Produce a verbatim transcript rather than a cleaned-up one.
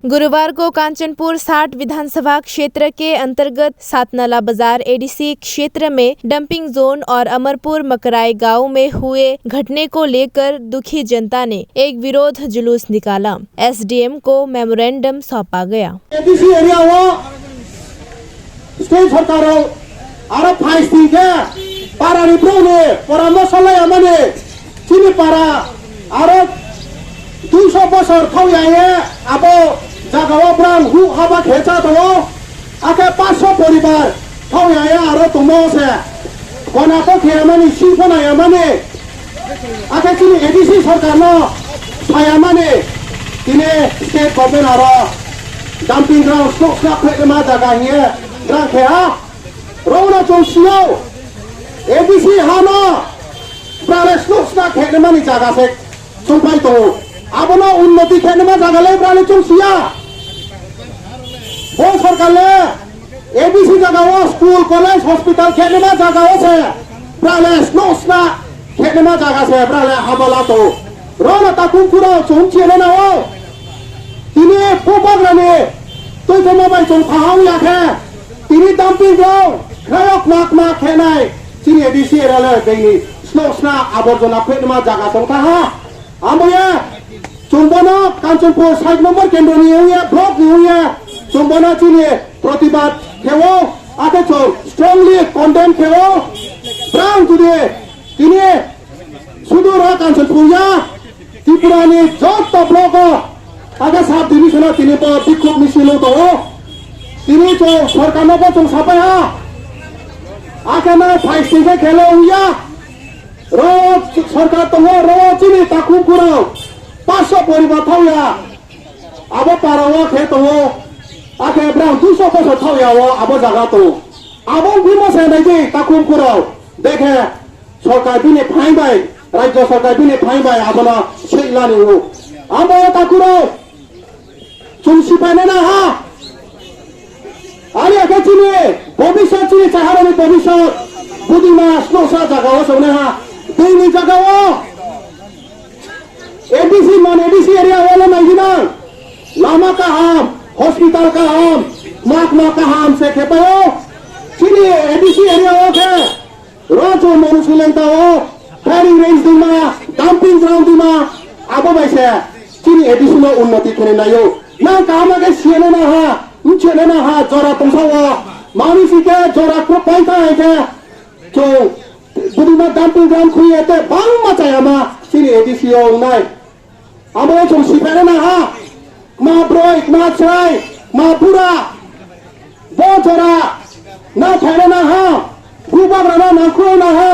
गुरुवार को कांचनपुर साठ विधानसभा क्षेत्र के अंतर्गत सातनाला बाजार एडीसी क्षेत्र में डंपिंग जोन और अमरपुर मकराई गांव में हुए घटने को लेकर दुखी जनता ने एक विरोध जुलूस निकाला। एसडीएम को मेमोरेंडम सौंपा गया। एडीसी एरिया वो स्टेट सरकार aro phai sing khe para ni brouh ni poramoso lai amani chini para aro duiso bosor thok ya ye abo jaga o brang hu haba khe cha tongo, akhe paanch sho poribar thok ya ye aro tongmo se gona ko khe amani sing pho nai amani. Akhe chini A D C sarkar no saya mani tini state government aro dumping ground snow snap khlaima jaga hiye grang khe ha. Rongno chwng sio A D C hano brale snow snap khlaimani jaga se chwng phai tongo. Abono unnoti khlaima jaga le brale chwng siya. Bo sarkar le A D C jaga o school, college, hospital khenima jaga o se brale snow sna khenima jaga se brale habala to. Rona takum kuro chum chene na o. Tini pupak rani tui thoma bai chum thahang ya khe. Tini dumping ground khayok mak mak khenai. Chini A D C era le beini snow sna aborjona khenima jaga song thaha. Amboya chumbono Kanchanpur side number kendroni ungya, block ni ungya, chumbono chini protibad kheo, ate chwng strongly condemn kheo, brang judi tini sudur o Kanchanpur ya, Tripura ni jotto block o, ate sub division o tini bo bikhuk misil o tongo, tini chwng sorkar no bo chwng sapai ha, ake no phai sing khe khelo ungya. Ro sarkar tongo, ro chini takhuk kurao paanch sho poribar thauya. Abo parao khe tongo, akhe brang dui sho bosor thauya o abo jaga tongo. Abo bimo se nai di takhuk kurao. Dekhe sarkar bini phain bai, rajya sarkar bini phain bai abono seilani o. Abo takhurao Chwng sipainai na ha. Ani akhe chini bobiswt, chini chaharani bobiswt budima snosa jaga o chongnai ha. Bini jaga o A D C man A D C area o le nai ginang. Lama kaham, hospital kaham, mak mak kaham se khepai o. Chini A D C area o khe Rajo Manu Silenta o firing range dima, dumping ground dima, abo bai se chini A D C no unnoti khenai naio. Nang kaham khe siyana na ha, mchana na ha, jora tongsa o. Mani si khe jora krup pai ta hai khe. Chwng budima dumping ground khuye te bangma chayama chini A D C o wngnai. Abo chwng siphana na ha. Kma broi, kma chwrai, kma bura. Bo jora na phaina na ha. Bubagra na nangkhulai na ha.